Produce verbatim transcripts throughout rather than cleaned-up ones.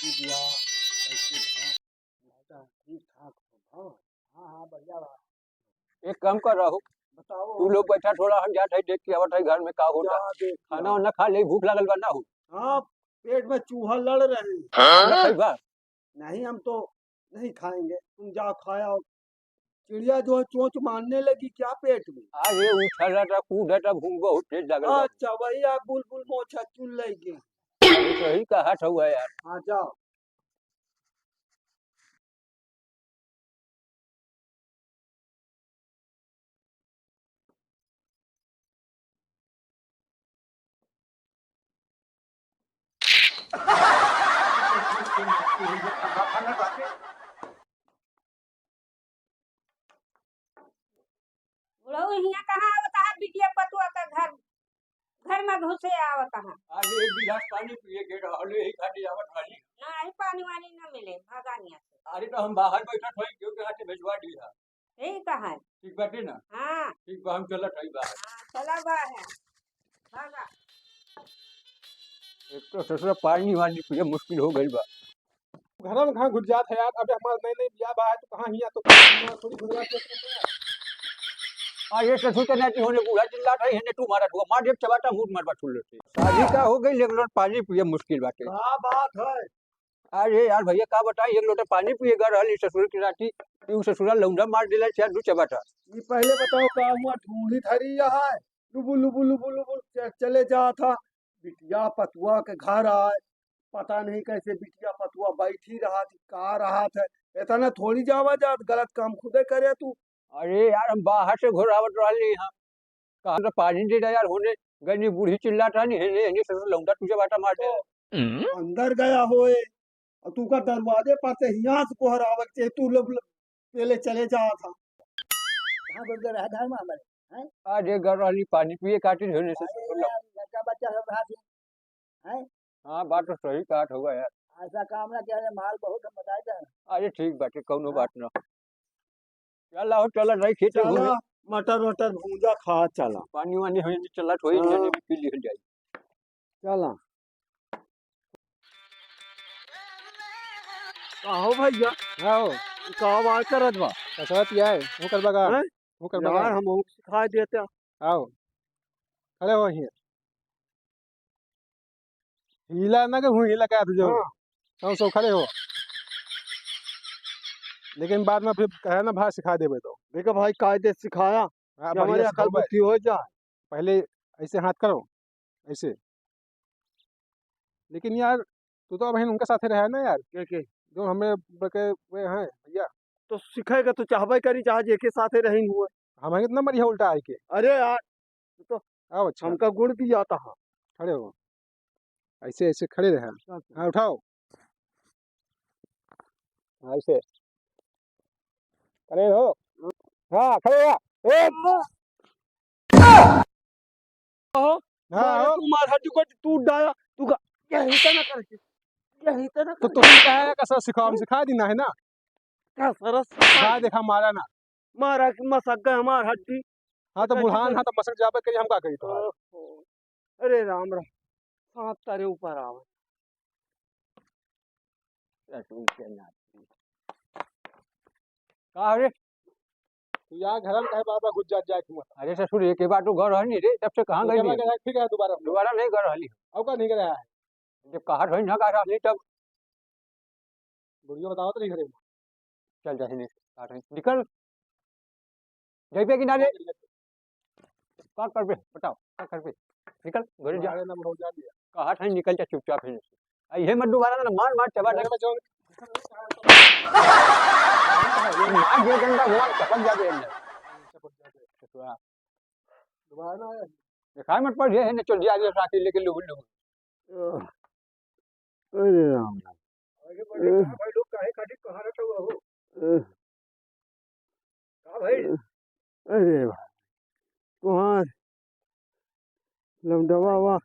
दीदी बिया, कैसे बा? बेटा, ठीक ठाक हो, हाँ? हाँ, हाँ, बढ़िया बा। एक काम कर रहू, बताओ। तू लोग बैठा थोड़ा, हम जात है देख के आवत है घर में का होता। जा देख के खाना आओ। वाना खा ले, भूख लागल बा ना हो। हाँ, पेट में चूहा लड़ रहे हैं। हाँ? खाना खाई बा? नहीं, हम तो नहीं खाएंगे, तुम जाओ खाया। चिड़िया जो है चोंच मारने लगी क्या पेट में? अरे उछलत है, कूदत है, भूख बहुत तेज लागल बा। अच्छा, वही आप बुलबुल मोछा चुन लेंगे। अरे सही कहा था हुआ यार। हाँ, जाओ। बुढ़ऊ हियाँ कहाँ आवत है बिटिया पतुआ का घर, घर में घुसे आवत है। आज एक गिलास पानी पिए के रहल, यही खातिर आवत रहली। नहीं, पानी वानी न मिले, भागा हियाँ से। अरे तो हम बाहर बैठत हई, क्यों के हाथे भिजवा दी है। यही कहा है। ठीक बाटे ना? हाँ। ठीक बा, हम चलत हई बाहर। हाँ, चला बाहर। भागा। एक तो ससुरा पानी वानी पिए मुश्किल हो गइल बा। घर में कहाँ घुस जात है यार, अबे हमार नई नई बियाह बा, तो कहाँ हियाँ तो थोड़ी घुस जात है। आ ये ससुर के नाती होने बूढ़ा चिल्लात है, हेने तू मारत हुआ, मार एक चबाटा मुंह मरबा छुल लेते। शादी का हो गई, लेकिन पानी पिए मुश्किल बाटे। का बात है? अरे यार भैया, का बताई, एक लोटा पानी पिए गा रहल ई ससुर के नाती, ई उ ससुरा लौंडा मार देला चार दू चबाटा। ई पहले बताओ, का हुआ ढूंढी धरी है, लुबु लुबु लुबु लुबु च-, चले जात है, बिटिया पतुआ के घर आए, पता नहीं कैसे बिटिया पतुआ बैठी रहत, का रहत है, इतना थोड़ी जावा जात, गलत काम खुदे करे तू। अरे यार, हम बाहर से घुरावत रहली हाँ, कहा तो पानी दे दे यार, होने गनी बूढ़ी चिल्लात रहनी, हेने, हेने ससुर लौंडा तुझे बाटा मार दे। अंदर गया होए, और तू का दरवाजे पर से हियाँ से कोहरावे के, तू लोग पहले चले जात है। कहाँ गुड़ गए रहा घर में हमारे, हैं? आज एक घर रहली पानी पिए खातिर होने से अरे सब लोग यार, लड़का बच्चा सब रहा थी, हैं? हाँ, बात तो सही कहत हुआ यार। ऐसा काम ना किया, माल बहुत हम बताए थे। अरे ठीक बाटे, कौनो हाँ। बात ना। चला हो, चला नहीं खेते चला, घूमे। मटर वटर भूंजा खा चला। पानी वानी होई, चला थोड़ी हाँ। जने में पी लिहल जाई। चला। का हो भैया? का हो? का आवाज करत बा? कसरत किया है? वो कर बगा। हैं? वो कर बगा। यार, हम सिखा देते। आओ। खड़े हो हियाँ। हिला ना के हुई हिला के आ तू जाओ। हाँ। सौ सौ खड़े हो। लेकिन बाद में फिर कहे ना भाई सिखा देबे तो। देखो भाई कायदे सिखाया हाँ, कि हमारी बढ़िया अकल सिखाओ भाई। बुद्धि हो जाए। पहले ऐसे हाथ करो, ऐसे। लेकिन यार, तू तो अबहिन उनके साथे रहे ना यार। के, के? जो हमें बके वे हैं भैया। तो सिखेगा तो चाहबे करी, चाहे जेके साथे रही हुए। हमें कितना बढ़िया उल्टा आए के। अरे यार, तू तो आओ, अच्छा। हमका गुण दिया था। खड़े हो। ऐसे, ऐसे खड़े रहे। अच्छा, अच्छा। हाँ, उठाओ। हाँ, ऐसे। खड़े हो। हाँ, खड़े हो। ए! हो। हाँ, मारा हो। तू मार हड्डी को टूट डाया। तू का, यही तो ना करके। यही तो ना तो करके। तुम कहे का सर सिखाओ, हम सिखा दी ना है ना? का सरस सिखा देखा मारा ना। मारा कि मसक गए हमार हड्डी। हाँ, तो बुढ़ान, हाँ, तो मसक जाबे करी, हम का करी तो? ओहो। अरे राम राम। सांप तारे ऊपर आवे। ससुर के नाती। का रे? तू यहाँ घर में काहे बार-बार घुस जात जाए तू? अरे ससुर, एक ही बार तो घर रहनी रे, तब से कहाँ गई? ठीक है, दोबारा। दोबारा नहीं घर रहली। अब का नहीं घर है? जब कहा रही ना घर रहली तब। बुढ़िया बताओ तो नहीं घरे में। चल जा हिने, का रही? निकल। जइबे कि ना रे? का करबे? बताओ, का करबे? निकल, घरे जा। अरे ना, बहुत जा दिया। कहा था, निकल जा चुपचाप हिने से। आ, ये मत दोबारा ना, मार, मार, चबा दे। अरे, मैं जाऊँ। मार दिया डंडा, वहाँ चपक जाबे अंदर। चपक जाबे। ससुरा। दोबारा ना आया। दिखाई मत पड़, ये है ना, चल दिया, आगे साथी लेके लुगुल, लुगुल। अरे राम राम। आगे बढ़ के कहाँ भाई लोग काहे खातिर कहाँ रहता हुआ हो? अ, का भाई? अ, अरे भाई, तुम्हार लमडवा वा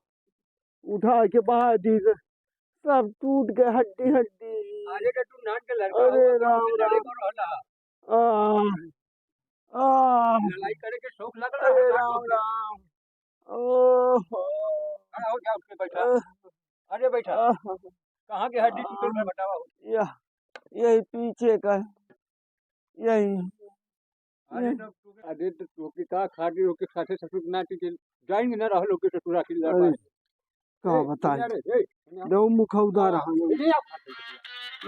उठा के बाहर दी से, सब टूट के हड्डी हड्डी। अरे तो तू नाट के लड़का अरे हुआ, राम तू राम। लड़े को रहला। आ, आ, लड़ाई करे के शौक लगल अरे रहला राम तोके। राम। ओहो। खड़ा हो जा, उठ के बैठा। आ, अरे बैठा। आ, कहाँ के हड्डी टूटल बा, बतावा हो? यह, यही पीछे का है। यही। अरे तो तू, अरे तो तू की का खाटी रोके खाते ससुर ना टीके। जाएंगे ना रहो लोग के ससुरा की लड़ाई। अरे, का ए, बताई? इधर है, ए, इधर। दो मुखौदा रहा लोग। इधर आ।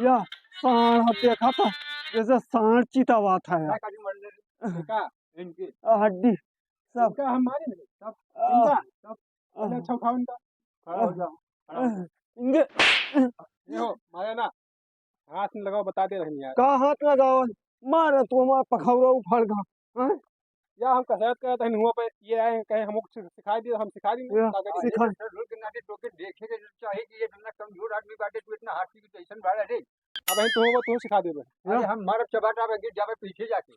यह साँड़ हम देखा था, जैसे साँड़ चितावा था यार। का काटी मर ले? का? इनके? आ, हड्डी, सब। इनका हम मारे नहीं, सब। आ। इनका, सब। पहले आ। अच्छा उठाओ इनका। खड़ा हो जाओ, खड़ा हो जाओ। इनके ये हो, मारे ना। हाथ में लगाओ, बता दे रहनी यार। का हाथ लगाओ? मारा तो हमारा पखौरा उफड़ गा। हाँ? या हम कसरत करत हन हुआ पे, ये आए कहे हमको सि-, सिखाई दियो, हम सिखाई दी। या, का करी? सिखा। अरे, सर, लोग के नाते टोके देखे के चाहे कि ये इतना कमजोर आदमी बाटे, तू इतना हाथी की जैसन बाड़ा रे। अब हम तो होगा, तू सिखा देबे। या। अरे, हम मारब चबाटा में गिर जावे पीछे जाके।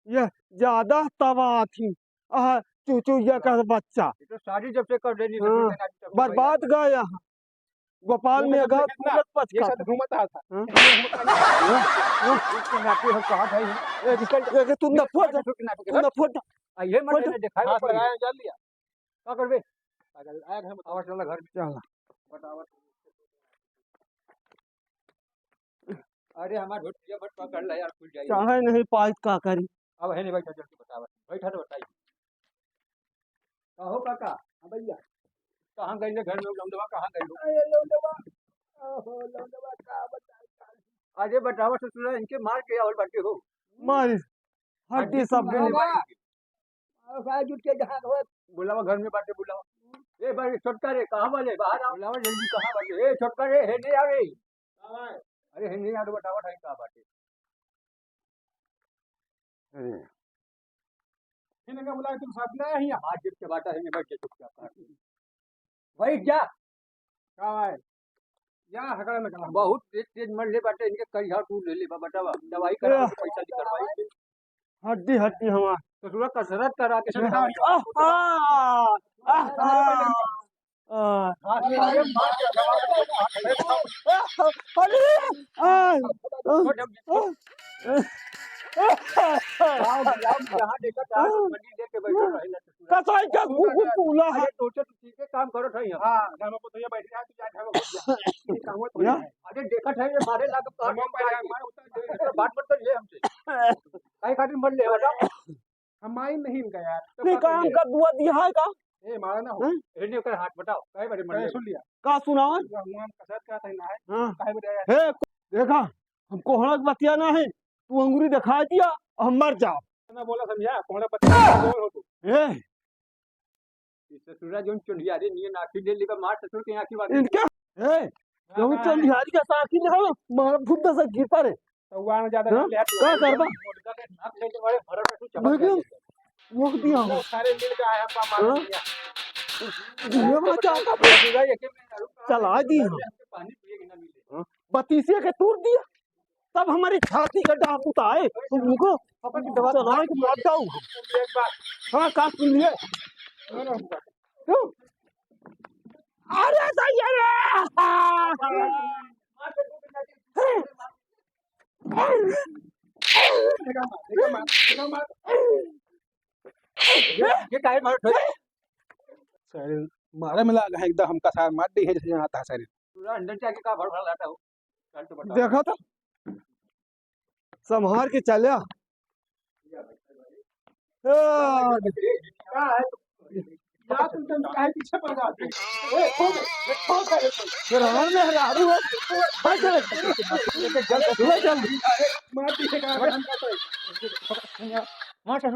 ये ज्यादा तबाह थी। आह, चुचुइया का बच्चा। ये तो शादी जब से कर लेनी, हाँ, तो फिर नाती तब से बर्बाद भैया। गया। गोपाल वो में तो अगर देखत ना, सूरत पचका ये सब था। घूमत रहा था। हाँ? ये घूमत रहा। हाँ? हाँ? इसके नाती हम कहाँ भाई? ए, निकल। ए, ए, तू न ये फोड़, छोटे छोटे नाती तू के न फोड़। आ, ये मत फोड़। लेने दिखाई हाथ पड़ी। लगाया, जान लिया। का करबे? पागल, आया घर में। आवाज चला घर में। चला। बतावा। अरे, हमार धोतिया बट पकड़ ले यार, खुल जाई। चाहे नहीं पाई, का करी? अब है नहीं बैठा, जल्दी बतावा। बैठा तो बताई। कहो काका। हाँ भैया। कहाँ गइले घर में लौंडवा, कहाँ गइले? अरे लौंडवा, ओहो, लौंडवा का बताई, का अरे बतावा ससुरा, इनके मार के आवल बाटे हो। मारी, हड्डी हड्डी सब टूट गइल। गइल। अरे साला जुट के जहाँ हो। बुलावा घर में बाटे, बुलावा। ए भाई छोटका रे, कहाँ वाले? बाहर आओ। बुलावा जल्दी, कहाँ वाले? ए छोटका रे, हे नहीं आवे। अरे हे नहीं आवे, बतावा भाई का बाटे। अरे। इनका बुलाए, तुम साथ में आए हैं यहाँ। आज जब चबाटा है, बैठ जा चुपचाप। बैठ जा। का है? या हकड़ा में कहा। बहुत तेज तेज मर ले बाटे, इनके करिहा तू ले ले बा, बतावा। दवाई करा के पैसा निकलवाई। हड्डी हड्डी हमार। तो थोड़ा कसरत करा के ए, समझाओ। आह, आह, आह, आह। अरे, आ, आ, कसाई का मुंह फूला है। अरे, सोचे तू ठीक है, काम करो, ठाई हम। हाँ, घर में तो ये बैठ गया, तू जा, घर में घुस जा। ये काम होत ना? नहीं है। अरे, देखा था, ये मारे लाग तो हम पहले मारे उतर दे। बात मत कर, ये हमसे। काहे खातिर मर ले, बताओ। हम माई नहीं इनका यार, तो नहीं, का काम करिए? का दुआ दिया है का? ए, मारा ना हो। हाँ? ए, नहीं, ओकर हाथ बताओ, काहे बड़े मर अरे, गए? सुन लिया। का सुनावा? जो हम, हम कसरत करत है ना है, हाँ। काहे बड़े आया? हे, देखा, हम कोहड़ा के बतिया ना है, तू अंगुरी दिखा दिया, हम मर जाओ। ना बोला समझा, कोहड़ा बतिया बोल हो तू। ए, ई ससुरा जौन चोंधियारे नियन आँखी ले लेबा, मार ससुर के आँखी वाली। इनके, ए, जौन हाँ। चोंधियारी का आँखी ले हो, मार फुट से गिर पड़े। तो वहाँ ज्यादा हाँ? ले हट, का करबा? मोटका के नाक ले ले बड़े भरत में तू चपक देखियो, जाएगा। रोक दिया हो। सारे मिल के आए हम, मार हाँ? दिया। ये बच्चा का ससुरा एक में दारू का चला दी। पानी पिए के ना मिले। हाँ? बतीसिया के तूर दिया। तब हमारी छाती का डाकुत आए, तो उनको चलाए के मार जाऊ। हाँ, का सुन लिए? क्यों? अरे सही है रे। ये, ये काहे मारत हो? सारे मारे में लाग है एकदम, हमका सार मार दी है जैसे आता है सारे। पूरा अंदर जाके का भड़ भड़ लाता हो? चल तो बता। देखा तो, संभार के चल्या। ए, का है? यार, तुम, तुम काहे पीछे पड़ जाते हो? ए, ठोक, ए, ठोक, ए, ठोक। फिर हमर मेहरारू हो। भाग चले। ले चल। मार पीछे का है, हम का करें? मार चल।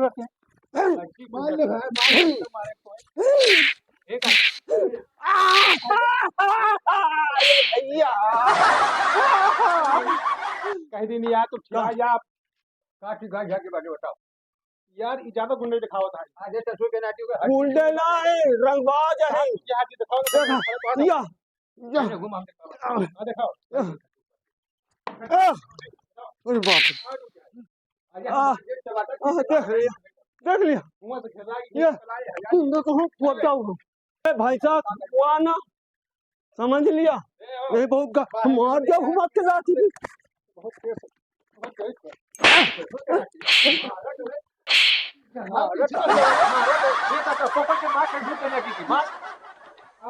मार ले भाई, मार ले, मारे को। एक आ। भैया। कह दी नहीं यार, तो खिला का? या। का ठीक है, जाके बाटे बताओ। यार, ई ज्यादा गुंडे दिखावत है। आज ये ससुर के नाती को हर गुंडे ना है, रंगबाज है। ये हाथी दिखाओ, देखा, दिखाओ, दिखाओ। या, या। अरे, घुमा, दिखाओ। हाँ, दिखाओ। आ, अरे बाप रे। अरे, आ, हम ये चलाता आ, देख लिया, देख लिया। हुआ तो खेला, ये ये, चलाए, हजार तुमने तो हम फोड़ जाऊंगा। ए भाई साहब, हुआ ना, समझ लिया? ए, ओ, नहीं, बहुत गा-, बाहर मार दिया, घुमा के लाठी। बहुत तेज, बहुत तेज। मारा, मारा, मारा, मारा, ये तो पकड़ के मार के ढूंढ के लेके गई, मार।